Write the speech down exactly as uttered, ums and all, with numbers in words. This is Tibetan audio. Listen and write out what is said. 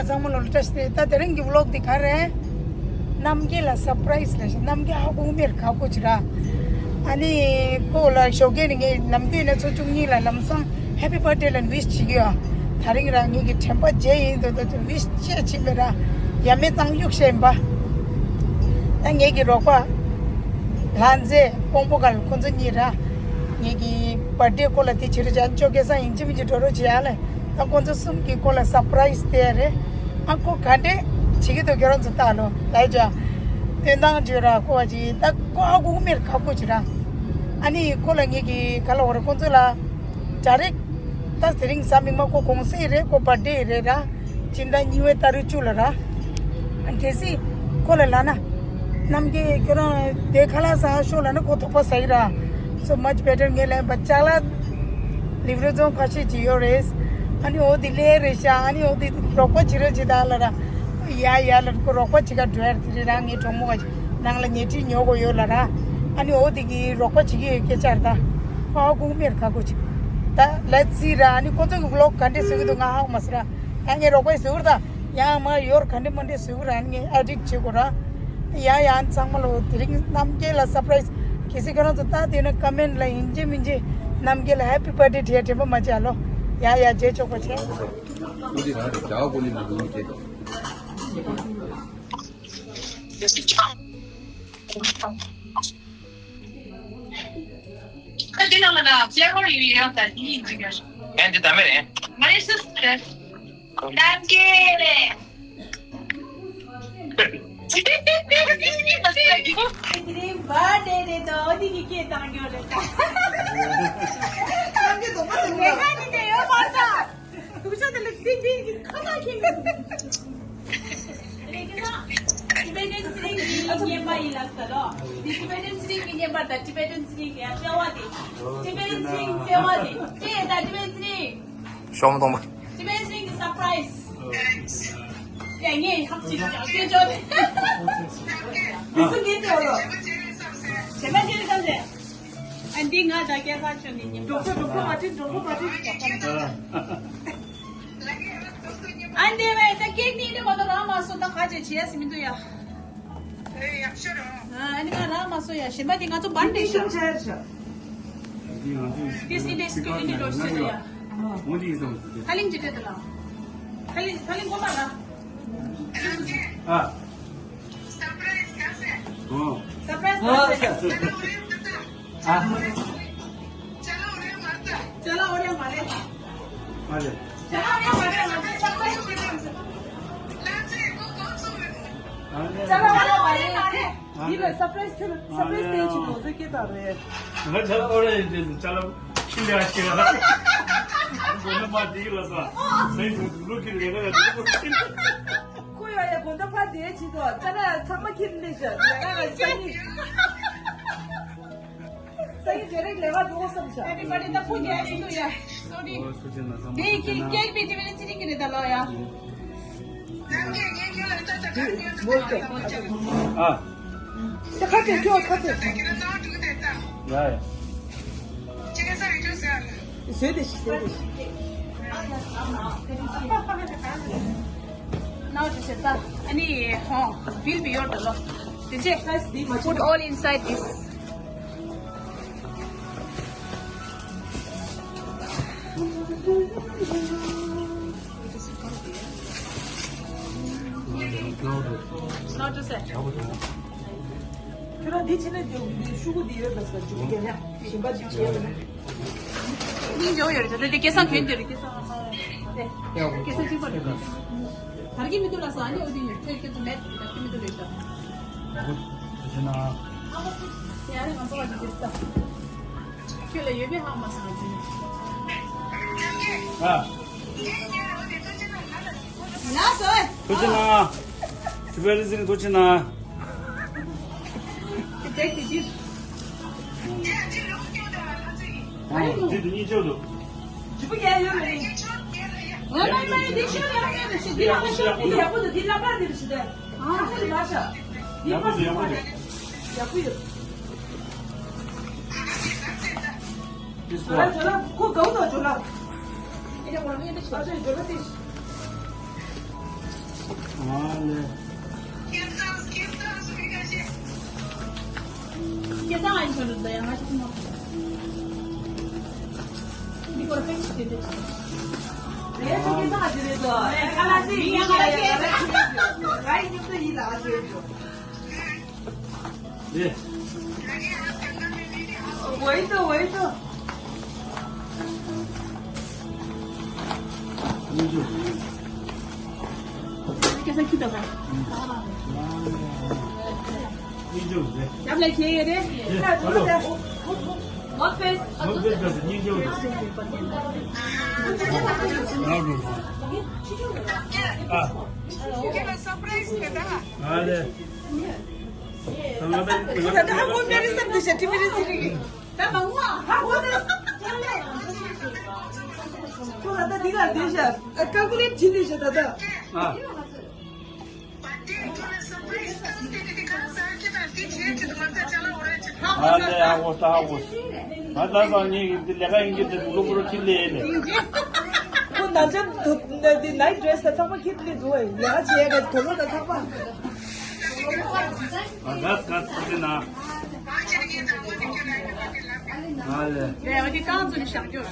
ཚང་མ་ལོ་བཀྲ་ཤིས་བདེ་ལེགས། ད་དེ་རིང་གི་ཝི་ལོག་འདི་ག་རེད། རྣམ་རྒྱལ་ལ་སར་པ་རའི་ཛི་ལབ་ཤག་རྣམ་རྒྱལ་ཧ་གོ་མེད་ཁག་པོ་ཅིག་ར། ཨ་ནི་ཁོ་ལ་ཞོགས་ཀས་ནས་ངས་ནམ་རྒྱུན་ནས་ཚོ་བཅུ་གཉིས་ལ་ལམ་སང་ཧེ་པི་བར་ཐ་ཌེ་ལབ་ནས་ཝིཤ་བྱེད་ཀྱི་ཡོད། དེ་རིང་ར་ངེད་ཀྱི་དྲན་པ་བརྗེད་ཡིན་འདུག་ད་ཝིཤ་བྱས་ཕྱིན་པས་ར་ཡ་མེད་བཏང་གཡུག་བཤད་ཡིན་པ། ད་ངེད་ཀྱི་རོགས་པ་ལྷ་མཛེས་ཀོང་པོ་གལ་ཁོ་ཚོ་གཉིས་ར། ངེད་ཀྱི་བར་ཐ་ཌེ་ཁོ་ལ་དེ་བྱེད་རོགས་བྱས། ཨ་ནི་ཅོ་སྐལ་བཟང་ཡིན་གཅིག་མིན་གཅིག་འགྲོ་རོགས་བྱེད་ཡ་ལ། ད་ཁོ་ཚོ་གསུམ་གྱིས་ཁོ་ལ་སར་པ་རའི་ཛི་སྟེར་ཡ་རེད། ཨ་ཁོ་ག་འདྲས་བྱེད་ཀྱི་འདུག་ཁྱོད་རང་ཚོ་ལྟ་ལོ་ལབ་ཡ། སྟོན་སྟངས་བརྗོད་ར་ཁོ་བ་ཅིག་ད་ཁོ་ཧ་གོ་མེད་ཁག་པོ་ཅིག་ར། ཨ་ནི་ཁོ་ལ་ངེད་ཀྱིས་ག་ལབ་དགོས་རེད། ཁོ་ཚོ་ལ་ཌའི་རེག་ཊི་ད་དེ་རིང་གཟའ་མིག་དམར་ཁོ་གུང་སེང་རེད། ཁོ་བར་ཐ་ཌེ་རེད་ར། སྤྱི་ཟླ་གཉིས་པའི་ཏ་རིག་བཅུ་ལ་ར། གལ་སྲིད་ཁོ་ལ་ལབ་ན། རྣམ་རྒྱལ་ཁྱོད་རང་དེ་ཁ་ལག་ཟ་ཤོག་ལབ་ན་ཁོ་དོགས་པ་ཟ་གི་ར། So much better ངས་ལབ་པ་ཅག་ལ་ལིབ་རེ་ཛོན་ཁ་ཤས་ཅིག་ཡོད་རེད། ཨ་ནི་འོ་དེ་ལས་རེད་ཤག་ཨ་ནི་འོ་དེ་རོགས་པ་བྱེད་རོགས་བྱེད་ད་ལབ་ར། ཡ་ཡ་ལབ་ཁོ་རོགས་པ་བྱེད་ག་འགྲོ་ཡ་རེད། དེ་རེད་ར་ངའི་གྲོགས་མོ་བ་ཅིག་ནང་ལ་ཉལ་ཁྲི་ཉོ་དགོས་ཡོད་ལབ་ར། ཨ་ནི་འོ་དེ་གི་རོགས་པ་བྱེད་ཀྱི་ཡོད་སྐད་ཆ་རེད་ད། ཁོ་ཧ་གོ་མེད་ཁག་པོ་ཅིག་ད་ལེཊ་སི་ར། ཨ་ནི་ཁོ་ཚོ་གི་ཝི་ལོག་ག་འདྲས་བཟོ་གི་འདུག་ང་ཧ་གོ་མ་སོང་ར། ཡང་ངས་རོགས་པས་བཟོ་གི་རེད་ད། ཡང་མ་ཡོར་ག་འདྲས་མ་འདྲས་བཟོ་གི་ར། ཨ་ནི་ངས་ཨེ་ཌིཊ་བྱེད་དགོས་ར། ཡ་ཡ་ཚང་མ་ལོ་དེ་རིང་རྣམ་རྒྱལ་ལ་སར་པ་རའི་ཛི། གལ་སྲིད་ཁྱོད་རང་ཚོ་ལྟ་དེ་ན་ཀོ་མེན་ཊི་ལ་ཡིན་གཅིག་མིན་གཅིག་རྣམ་རྒྱལ་ལ་ཧེ་པི་བར་ཐ་ཌེ་བྲིས་དྲན་པ་མ་བརྗེད་ལོ། ཡ་ཡ་རྗེས་ཆོག་པ་བྱས། ཀུ་ལི་རང་རེད། རྒྱ་ཀུ་ལི་ལ་ཡིན་གཅིག་དང་། ཁ་ཅིག་ནང་ལ་ན་ཕྱེད་ཀོར་ཡོད་ཡོད་ད་དེ་ཡིན་གཅིག་ཡོད། ཨེ་འདི་ད་མེད་རེད། མ་རེད་སུ་རེད། རྣམ་རྒྱལ་རེད། དེ་རིང་བར་ཐ་ཌེ་རེད་དོ། འདི་གི་སྐད་བཏང་རྒྱུ་རེད་ད། རྣམ་རྒྱལ་དོགས་པ་དེ་ལས་ཀ་འདི་དེ་ཡོད་མ་རེད་ད། དུག་ཆ་དེ་ལ་ཏིང་ཏིང་གི་ཁ་ལག་ཁྱེར་ནས། དེ་ནས་ཁྱེད་རང་ཊི་བེ་ཊན་སི་རིང་གི་བརྙན་པར་ཡིན་ལབ་ས་ལོ། འདི་ཊི་བེ་ཊན་སི་རིང་གི་བརྙན་པར་དང་ཊི་བེ་ཊན་སི་རིང་གི་ཡང་བརྩེ་བ་དེ། ཊི་བེ་ཊན་སི་རིང་བརྩེ་བ་དེ། ཅེས་དང་ཊི་བེ་ཊན་སི་རིང་། ཤོག་མ་གཏོང་པ། ཊི་བེ་ཊན་སི་རིང་གི་སར་པ་རའི་ཛི། ཡ་ངས་ཧབ་ཅིག་ཀྱང་སྐད་ཅོར་ནས། མི་སུ་ངས་བལྟས་བ་ལོ། བྱེ་མ་ཁྱེར་བསམ་བྱས། ཨ་འདི་ང་དང་སྐལ་བཟང་ཁྱོད་ནི་མཉམ་དུ། འགྲོ་ཁོ་འགྲོ་ཁོ་མ་ཁྲིད། འགྲོ་ཁོ་མ་ཁྲིད། ཨ་འདི་བས་ད་ཀེག་ནི་འདི་མ་གཏོགས་རག་མ་སོང་། ད་ག་ཅེ་བྱེད་ཡ་སི་མི་འདུག་ཡ། ཨ་ནི་ང་རག་མ་སོང་ཡ། གཞན་པ་དེ་ང་ཚོ་བན་ཌེ་ཤ། This index community road ཟེར་ཡ། ཁ་ལིང་ཅི་ཏེ་ལ། ཁ་ལིང་ཁ་ལིང་གོ་མ་ལ། ཨ། ཨོ། སར་པ་རའི་ཛི། ཨ། चला ओरे मारे। मारे। चला ओरे मारे, मारे, सर। चला ओरे मारे। ཡིན་ལ་སར་པ་རའི་ཛི་ཁྱོད་ལ་སར་པ་རའི་ཛི་སྟེར་གྱི་འདུག་ཟེར་སྐད་བཏང་རེད། ང་ཅག་ཨོ་རེ་ཡིན་དུས་ཅ་ལག་ཁྱི་ལས་ཨ་ཁྱི་ལ། མགོ་ནས་མ་བསྡད་ལ་ས། སེམས་སུ་ལུག་གི་ལས་ཀ་ཡ་དུ་ཁོ་ཡོད་ཡ། དགོང་དག་ཕར་བསྡད་ཅི་ཐོག་ཅ་ལག་ཚང་མ་ཁྱི་ལས་ཤ་ལས་ཀ་ལ་སང་ཉིན། སང་ཉིན་དེ་རིང་ལས་ཀ་འགྲོ་དགོས་བསམ་བྱ། Everybody ད་སྤུ་རྒྱལ་ཡ་ཆེ་འདུག་ཡ། Sorry། འོ་སུ་ཅན་ན་བསམ་པ་དེ་ཁྱེད་ཀྱིས་བི་ཊི་ཝི་ནི་ཚེ་རིང་གི་རེད་ད་ལོ་ཡ། ཨ། ད་ཁ་ཏེ་ཁྱོད་ཁ་ཏེ། ཡ་ཡ། བཟོས་ཏེ་ཤི་བཟོས་ཏེ་ཤི། Now just a, ཨ་ནི་ཧོ་བིལ་བི་ཡོར་ད་ལོ། དེ་རྗེས་put all inside this. Not to say. ཁྱོད་རང་འདི་ཕྱིན་ན་འདི་ཤུ་གུ་འདི་ཡོད་པ་ས་འཇུ་གུ་རྒྱག་ཡ། ཞིམ་པ་ཅིག་བྱས་པ་ན། སྙིང་རྗེ་པོ་ཡོད་རེད། ད་དེ་སྐལ་བཟང་གྱོན་དེ་རེད། སྐལ་བཟང་ཨ་ཧ། དེ་སྐལ་བཟང་གཅིག་པ་རེད། དར་གྱི་མི་འདུག་ལ་ས་ཨ་ནི་འོ་དེ་ཡོད། ཁྱོད་ཁྱོད་ཚོ་མེད་དར་གྱི་མི་འདུག་ལ་ཤ། ཡག་པོ་ཞེ་ན། ཡ་རེད། ང་ཚོ་བ་དེ་དེ་ལྟ། ཁྱོད་ལ་ཡོད་པའི་ཧ་མ་སང་ཨ་ཅི། ཨ། ལགས་སོ། ཐུགས་རྗེ་གནང་། ཐུགས་རྗེ་གནང་། ཨ། འདི་དུ་གཉིས་ཆོག་འདུག་ཇི་པུ་ཡ་ཡོད་རེད། ང་མ་མ་འདི་ཤོར་ཡག་ཡོད་རེད་ཤི། འདི་ལ་ཤོར་འདི་ཡག་པོ་འདུག་འདི་ལ་པར་འདི་རེད་ཤི། དེ་ཨ་ཁུ་ལ་ཤ། འདི་ཡག་པོ་འདུག་ཡག་པོ་འདུག་ཡག་པོ་ཡོད། ཇོ་ལ་ཇོ་ལ་ཁོ་གའུ་དང་ཇོ་ལ། ཨེ་ཇོ་ལ་ཨེ་ཇོ་ལ་ཏིས། ཨ་ལེ། སྐལ་བཟང་ཨ་ཡིན་ཆོག་འདུག་ཡང་ང་ཅིག་མ། འདི་སྐོར་ཕན་ཆད་དེ། རེད་དོ། སྐལ་བཟང་ཨ་ཅེ་རེད་དོ། ཨེ་ཁ་ལག་ཅིག་ཡིན་ཁ་ལག་ཅིག་ང་ཡི་མཉམ་དུ་ཡིན་ལ་ཨ་ཅེ་རེད་དོ། ལེ། ཝེ་ཏོ་ཝེ་ཏོ། སྐལ་བཟང་ཁྱི་ལྟ་བ། ཡབ་ལ་ཁྱེད་ཡོད་རེད། ཨ་ལོ། ནོར་ཕེས་ནོར་ཕེས་ག་ཟེར་སྙིང་རྗེ་པོ་འདུག་ཨ། ཨ་ལེ། ད་ང་ད་ང་ད་ཧ་གོ་མེད་རེད་བསམ་འདུག་ཤག་དྲི་མི་རེད་ཟེར་གི། ད་མ་ངོ་ཧ་གོ་ཟེར། ཁོ་ད་ལྟ་འདི་ག་བསྡད་ཤག་ཀལ་ཀུ་ལེཊ་བྱེད་འདུག་ཤག་ད་ལྟ། ཨ། ཨ་ལེ། ཧ་གོ་ད་ཧ་གོ་ང་ད་སང་ཉིན་འདི་ལས་ཀ་ཡིན་གྱི་འདི་གློ་བུར་ཁྱི་ལས་ལས། ཁོ་ན་ཅམ་དུ་འདི་ནའི་ཌི་རེ་སི་ད་ཚང་མ་ཁྱི་ལས་འདུག་ཨེ། ལས་ཀ་བྱེད་ཡ་ག་དོ་ལོ་ད་ཚང་མ། ཨ་གས་གས་ཁྱི་ན། ཨ་ལེ། ལས་ཀ་འདི་རྐང་ཚུགས་ནས་བཞག་རྒྱུ།